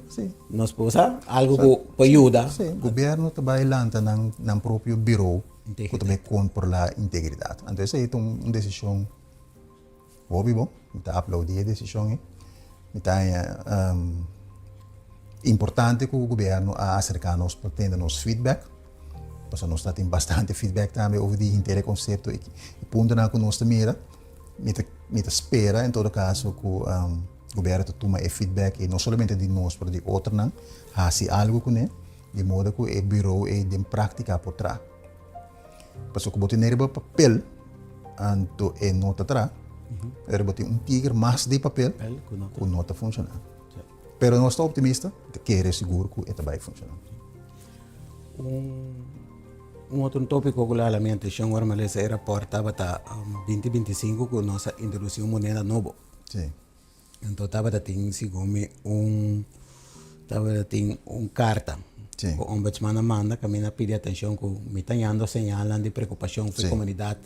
nos por usa algu ku por yuda. Sí, gobièrnu ta bai lanta nan nan propio birou ku ta bai kontrolá integridat. Anto esei ta un desishon. Hopi bon, mi ta aplaudí e desishon ei. Mi ta haña importante ku gobièrnu a aserká nos pa tende nos feedback, pasobra nos ta tin bastante feedback tambe over di henter e konsepto i puntonan ku nos ta mira. Mi ta mi ta spera en todo kaso ku gobièrnu ta tuma e feedback ei, no solamente di nos pero di otronan, hasi algu kuné di modo ku e birou ei den práktika por traha. Pasobra ku bo tene riba papel, anto e no ta traha. Pero bo tin un tiger mas di papel ku no ta funshoná. Pero nos ta optimista, ta kere sigur ku e ta bai funshoná. Un otro tópiko ku la hala mi atenshon ora mi a lesa e rapòrt tabata 2025 ku nos a introdusí un moneda nobo. Sí. Anto tabata tin segun mi un tabata tin un karta Sí. ku ombudsman a manda kaminda a pidi atenshon ku mi ta yando señalnan di preokupashon ku e Sí. komunidat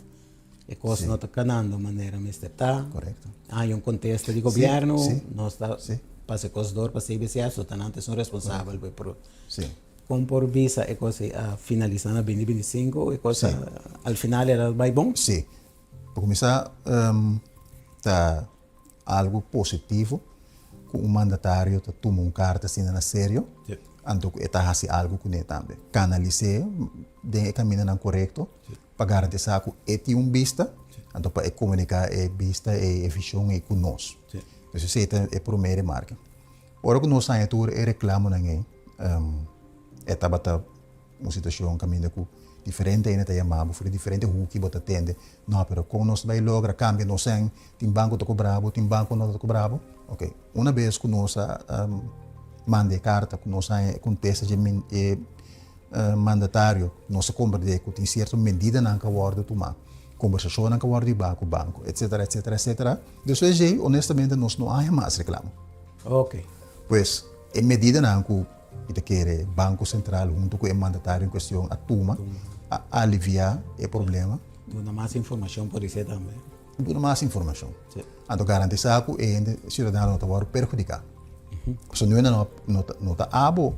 e kos Sí. no ta kanando manera mester ta. Korekto. Hay un kontesta di gobièrnu, Sí, sí. nos ta Sí. pasa e kos dor pa CBCS, so ta nan ta esun responsabel pa e pro. Sí. Kon por bisa e kos ei a finalisá na 2025, e kos Sí. al final el a bai bon? Sí. Pa kuminsá ta Algu positivo. ku un mandatario ta tuma un karta asina na serio, anto ku e ta hasi algu kuné tambe. Kanalis'é den e kamindanan korekto pa garantisá ku e tin un bista, anto pa e komuniká e bista ei, e vishon ei ku nos. Entonces esei ta e promé remarke. Ora ku nos haña tur e reklamonan ei, e tabata un situashon kaminda ku diferente hende ta yama bo for di diferente huki bo ta tende, no pero kon nos ta bai logra kambia nos sèn, tin banko ta kobra bo, tin banko no ta kobra bo. Oke, una bes ku nos a manda e karta, ku nos haña e kontesta dje e mandatario, nos a komprendé ku tin sierto medidanan ku a wòrdu tumá, kombersashonnan ku a wòrdu hibá ku banko, etsetera, etsetera, etsetera. Despues djei, honestamente nos no haña mas reklamo. Oke. Pues, e medidanan ku Mi ta kere Banko Sentral huntu ku e mandatario en kuestion a tuma a aliviá e problema. Duna mas informashon por esei tambe. Duna mas informashon. Anto garantisá ku e hende siudadano no ta wòrdu perhudiká. Pasobra no no no ta abo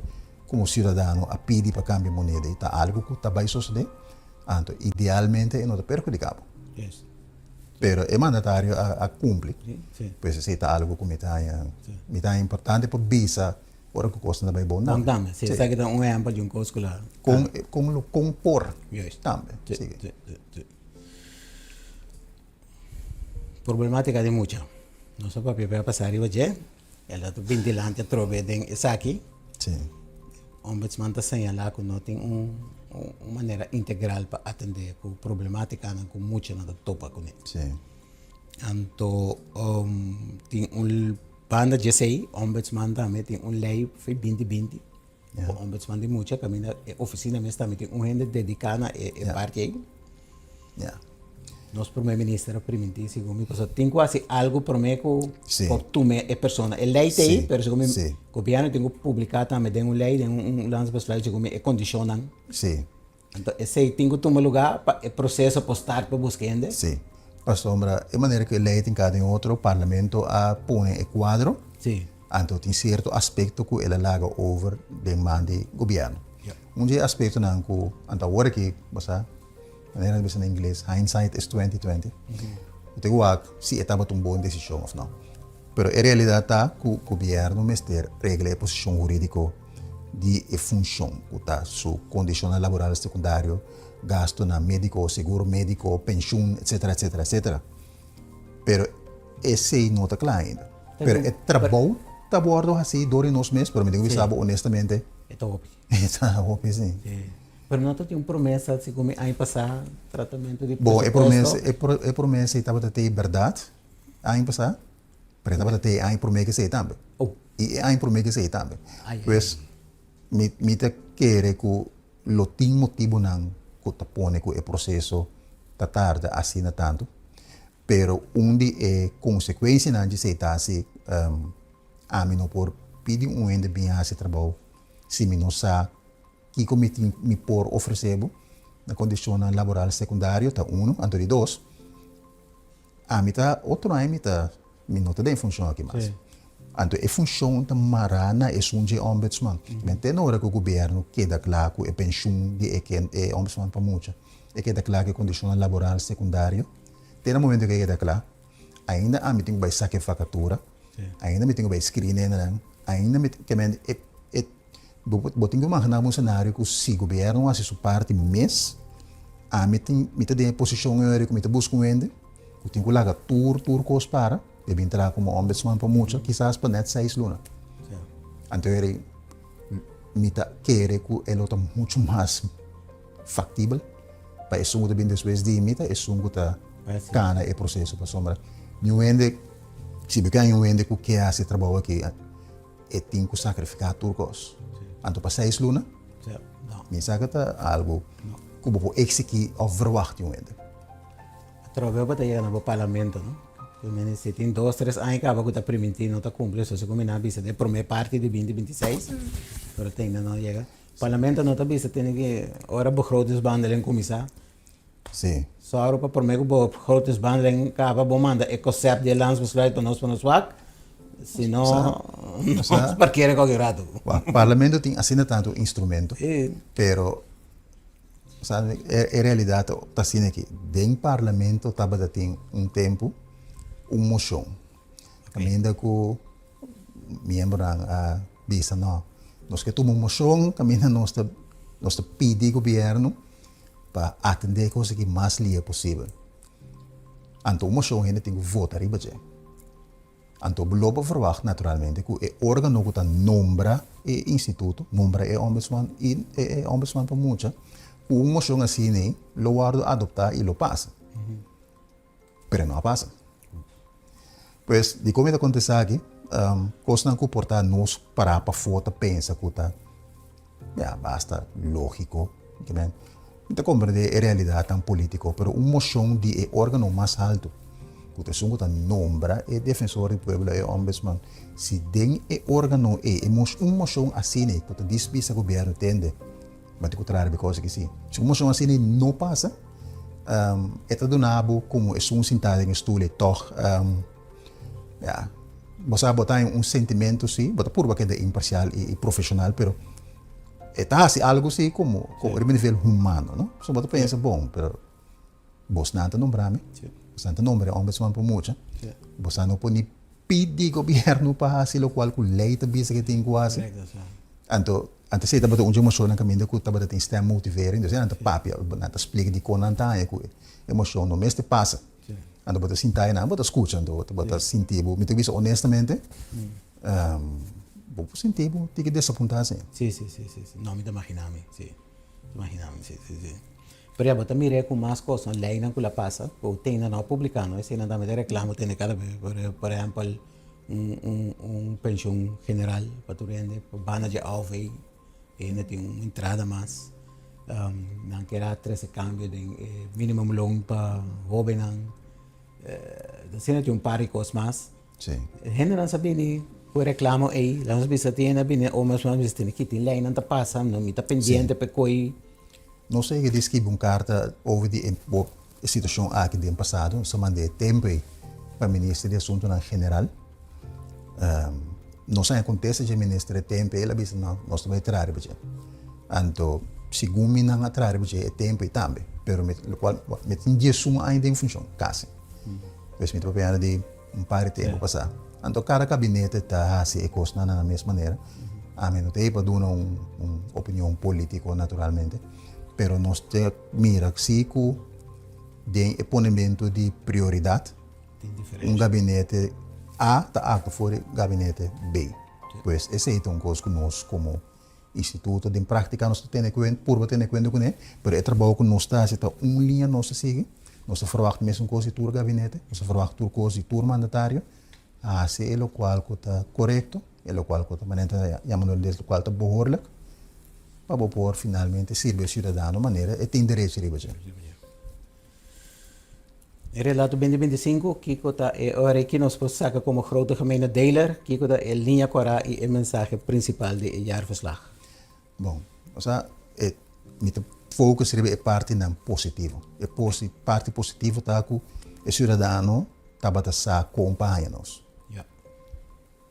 komo siudadano a pidi pa kambia moneda i ta algu ku ta bai sosodé, anto idealmente e no ta perhudiká bo. Pero e mandatario a kumpli. Pues esei ta algu ku mi ta haña mi ta haña importante pa bisa. Ora ku kosnan ta bai bon tambe. Bon tambe, si. Esaki ta un ehèmpel di un kos ku la. Kon, kon lo kon por tambe. Si, si, si. Problematika di mucha. Nos a papia p'e a pasa riba dje. El a bin dilanti atrobe den esaki. Si. Ombudsman ta señalá ku no tin un un manera integral pa atendé ku problematikanan ku muchanan ta topa kuné. Si. Anto tin un. Banda dje esei, Ombudsman tambe tin un lei for binti binti, ku Ombudsman di mucha kaminda e ofisina mes tambe tin un hende dediká na e parti ei. Nos prome minister a primintí segun mi pasobra tin ku hasi algu prome ku por tuma e persona. E lei ta ei, pero segun mi gobièrnu tin ku publiká tambe den un lei, den un landsbesluit segun mi e kondishonnan. Anto esei tin ku tuma lugá pa e proseso por start pa buska hende? Sí. Pasobra e manera ku e lei tin kada den otro, Parlamento a pone e kuadro. Sí. Anto tin sierto aspekto ku el a laga over den man di gobièrnu. Ja. Un di e aspektonan ku anto awor aki, bo sa, manera nan ta bisa na ingles, hindsight is 20/20. Bo tin ku wak si e tabata un bon desishon òf no. Pero e realidat ta ku gobièrnu mester regla e posishon hurídiko di e funshon ku ta su kondishonnan laboral sekundario, gastunan médiko, seguro médiko, penshun, etsetera, etsetera, etsetera. Pero esei no ta kla ainda. Pero e trabou ta wòrdu hasí dor di nos mes, pero mi tin ku bisa bo honestamente. E ta hopi. E ta hopi, sí. Pero no ta tin un promesa si ku mi aña pasá tratamentu di presupuesto? Bo, e promesa, e promesa ei tabata te bèrdat. Aña pasá, pero e tabata te e aña promé ku esei tambe. Oh. I e aña promé ku esei tambe. Pues, mi, mi ta kere ku lo tin motibunan ku ta pone ku e proseso ta tarda asina tantu, pero un di e konsekuensianan di esei ta si ami no por pidi un hende bin hasi trabou si mi no sa kiko mi tin mi por ofresé bo na kondishonnan laboral sekundario ta unu, anto di dos, Ami ta otro aña mi ta mi no ta den funshon aki mas. Anto e funshon ta mará na esun dje ombudsman. Men te na ora ku gobièrnu keda kla ku e penshun di e e ombudsman pa mucha, e keda kla ku e kondishonnan laboral sekundario, te na momento ku e keda kla, ainda ami tin ku bai saka e vakatura, ainda mi tin ku bai screen hendenan, ainda mi ke men e e Bo bo tin ku imaginá bo un senario ku si gobièrnu hasi su parti mes, ami tin mi ta den e posishon ei ku mi ta buska un hende ku tin ku laga tur tur kos para i bin traha komo ombudsman pa mucha kisas pa nèt seis luna. Anto eri mi ta kere ku e lo ta muchu mas faktibel pa esun ku ta bin despues di mi ta esun ku ta kana e proseso pasobra niun hende si bo ke haña un hende ku ke hasi e trabou aki E tin ku sakrifiká tur kos. Anto pa seis luna, mi sa ku ta algu ku bo por eksigí òf verwagt di un hende. Atrobe bo ta yega na bo parlamento, no? Si tin dos, tres aña kaba ku ta primintí no ta kumpli, so segun mi nan a bisa den e promé parti di binti binti seis, pero te ainda no a yega. Parlamento no ta bisa tene ki ora begrotingsbehandeling kuminsá, Sí. Sòru pa promé ku bo grootesbehandeling kaba bo manda e konsèpt di e landsbesluit pa nos pa nos wak, si no nos parkera kualke ratu. Wak, parlamento tin asina tantu instrumento, pero sa e realidat ta asina aki, den parlamento tabata tin un tempu un moshon kaminda ku. Miembronan a bisa no, nos ke tuma un moshon kaminda nos ta nos ta pidi gobièrnu pa atendé e kos aki mas lia posibel. Anto un moshon hende tin ku vota riba dje. Anto bo lo por verwagt naturalmente ku e órgano ku ta nombra e instituto, nombra e ombudsman i e ombudsman pa mucha, ku un moshon asina lo wòrdu adoptá i lo pasa. Pero no a pasa. Pues, dikon mi ta konta esaki? Kosnan ku por ta nos pará pafó ta pensa ku ta, ya, basta lógiko. Mi ta komprendé e realidatnan polítiko, pero un moshon di e órgano mas haltu, ku ta esun ku ta nombra e defensor di pueblo, e ombudsman, si den e órgano ei e un moshon asina ku ta dispisa gobièrnu tende, Bo tin ku traha riba e kos aki si. Si un moshon asina no pasa, e ta duna bo komo esun sintá den e stul ei tòg, ya, bo sa bo ta haña un sentimentu si, bo ta purba keda imparsial i profeshonal, pero e ta hasi algu si komo riba nivel humano, no? So bo ta pensa, bon, pero bosnan ta nombra mi, bosnan ta nombra e ombudsman pa mucha, bosnan no por ni pidi gobièrnu pa hasi lokual ku lei ta bisa ke tin ku hasi. Anto, anto esei tabata un dje moshonnan kaminda ku tabata tin stemmotivering, dus nan ta papia, nan ta splika dikon nan ta haña ku e moshon no mester pasa. Anto bo ta sinta einan, bo ta skucha, anto bo ta sinti bo, mi ta bisa honestamente, bo por sinti bo tiki desapuntá asina. Sí, sí, sí, sí, sí. No, mi ta imaginá mi, sí. Mi ta imaginá mi, sí, sí, sí. Pero ya bo ta mira ku mas kos, no, leinan ku la pasa, ku tene no a publiká, no, eseinan tambe ta reklamo tene kada bes. Por ehèmpel, un un un penshun general pa tur hende, pa banda dje AOV, e hende tin un entrada mas. Nan kier a trese kambio den e minimumloon pa hóbennan. Asina tin un par di kos mas. Sí. Hendenan sa bini ku e reklamo ei, laga nos bisa tin hende a bini ome nos bisa tene ki tin leinan ta pasa, no mi ta pendiente pa e koi. Nos a yega di skibi un karta over di e e situashon aki den pasado, nos a manda e tempu ei pa Minister di Asuntunan General. Nos a haña kontesta dje minister e tempu ei, el a bisa no, nos ta bai traha riba dje. Anto segun mi nan a traha riba dje e tempu ei tambe, pero mi lokual mi tin diesun aña den funshon, kasi. Pues mi ta papia di un par di tempu pasá. Anto kada kabinete ta hasi e kosnan na nan mes manera. Ami no ta ei pa duna un un opinion polítiko naturalmente, pero nos ta mira si ku den e ponementu di prioridat un gabinete A ta aktua for di gabinete B. Pues esei ta un kos ku nos komo Instituto den práktika nos ta tene kuenta, purba tene kuenta kuné, pero e trabou ku nos ta hasi ta un liña nos ta sigui, nos ta ferwagt mesun kos di tur gabinete, nos ta ferwagt tur kos di tur mandatario, hasi e lokual ku ta korekto, e lokual ku ta manera ta yama nos les lokual ta behoorlijk, pa bo por finalmente sirbi e siudadano manera e tin derecho riba dje. E relato 2025, kiko ta e ora ei ki nos por saka komo grote gemene deler? Kiko ta e liña kòrá i e mensahe prinsipal di e jaarverslag? Bon, osea, e, mi ta focus riba e partinan positivo. E posi, parti positivo ta ku e siudadano tabata sa kon pa haña nos. Ja.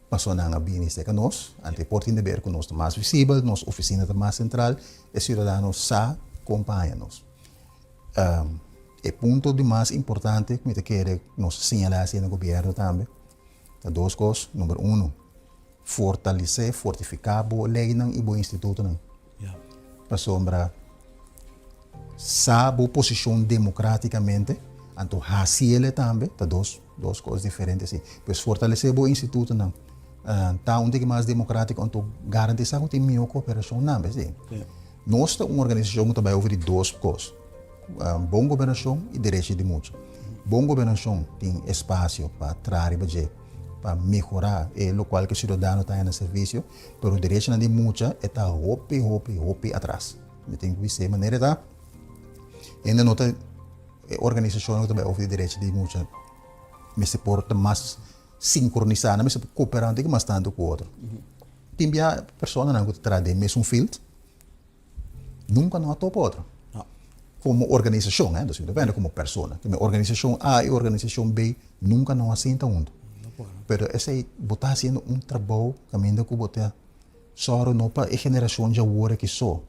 Pasobra nan a bini serka nos, anto e por tin deber ku nos ta mas visibel, nos ofisina ta mas sentral, e siudadano sa kon pa haña nos. E punto di mas importante ku mi ta kere nos a señalá asina na gobièrnu tambe ta dos kos, number uno, fortalesé, fortifiká bo leinan i bo institutonan. Pasobra sa bo posishon demokratikamente, anto hasi el tambe ta dos dos kos diferente si. Pues fortalesé bo institutonan ta un tiki mas demokratiko anto garantisá ku tin mihó kooperashon tambe si. Nos ta un organisashon ku ta bai over di dos kos, bon gobernashon i derechi di mucha. Bon gobernashon tin espasio pa traha riba dje pa mehorá e lokual ku e siudadano ta haña na servisio, pero derechinan di mucha e ta hopi hopi hopi atras. Mi tin ku bis'é manera e ta, hende no ta e organisashonnan ku ta bai over di derechi di mucha mester por ta mas sinkronisá, nan mester por kooperá un tiki mas tantu ku otro. Tin bia personanan ku ta traha den mesun field nunka no a topa otro. Komo organisashon, eh, dus mi ta bende komo persona. Mi organisashon A i organisashon B nunka no a sinta huntu. Pero esei bo ta hasiendo un trabou kaminda ku bo ta sòru no pa e generashon djawor aki so,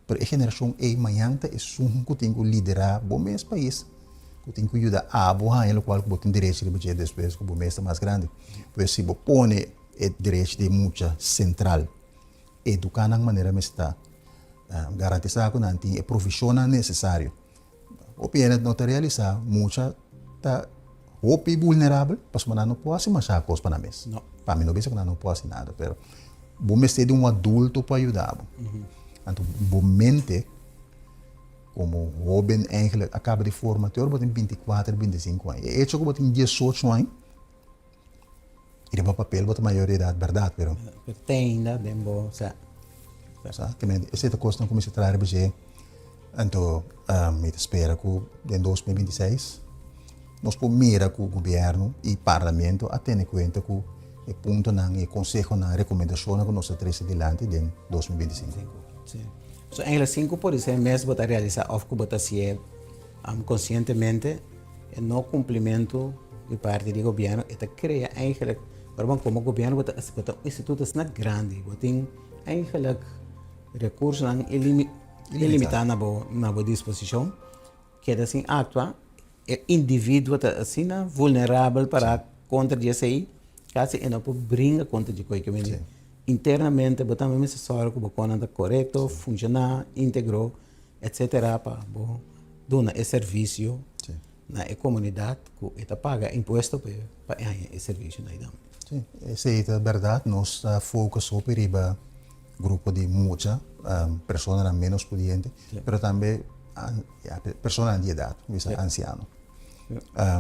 pero e generashon ei mañan ta esun ku tin ku liderá bo mes pais, ku tin ku yuda abo haña lokual ku bo tin derecho riba dje despues ku bo mes ta mas grandi. Pues si bo pone. E derecho di mucha sentral. Eduká nan manera mester ta. Garantisá ku nan tin e provishonnan nesesario. Hopi hende no ta realisá mucha ta hopi vulnerabel pasobra nan no por hasi masha kos pa nan mes. Pa mi no bisa ku nan no por hasi nada, pero bo mester di un adulto pa yuda bo. Anto bo mente komo hoben eigenlijk a kaba di forma te ora bo tin 24, 25 aña. E echo ku bo tin 18 aña riba papel bo ta mayor di edat bèrdat, pero. Pero te ainda den bo sa. Sa, ke men esei ta kosnan ku mi sa traha riba dje. Anto mi ta spera ku den 2026 nos por mira ku gobièrnu i parlamento a tene kuenta ku e puntonan, e konsehonan, rekomendashonnan ku nos a trese dilanti den 2025. Si. So eigenlijk sin ku por ser mes bo ta realisá òf ku bo ta hasié konsientemente e no kumplimentu di parti di gobièrnu e ta krea eigenlijk, ora bo komo gobièrnu bo ta bo ta un instituto asina grandi, bo tin eigenlijk rekursonan ilimitá na bo disposishon, keda sin aktua, e individuo ta asina vulnerabel para kontra di esei, kasi e no por bringa kontra di koi ke mende. Internamente bo tambe mester sòru ku bo konan ta korekto, funshoná, íntegro, etcetera pa bo duna e servisio na e komunidat ku e ta paga impuesto pa e haña e servisio na einan. Sí, esei ta bèrdat. Nos ta focus hopi riba grupo di mucha, personanan ménos pudiente, pero tambe personanan di edat, bisa ansiano.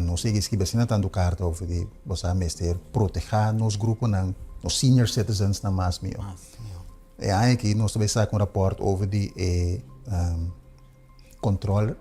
Nos sigui skibi asina tantu karta over di bo sa mester protehá nos gruponan, nos senior citizensnan mas mihó. E aña aki nos ta bai saka un rapòrt over di e kontrol.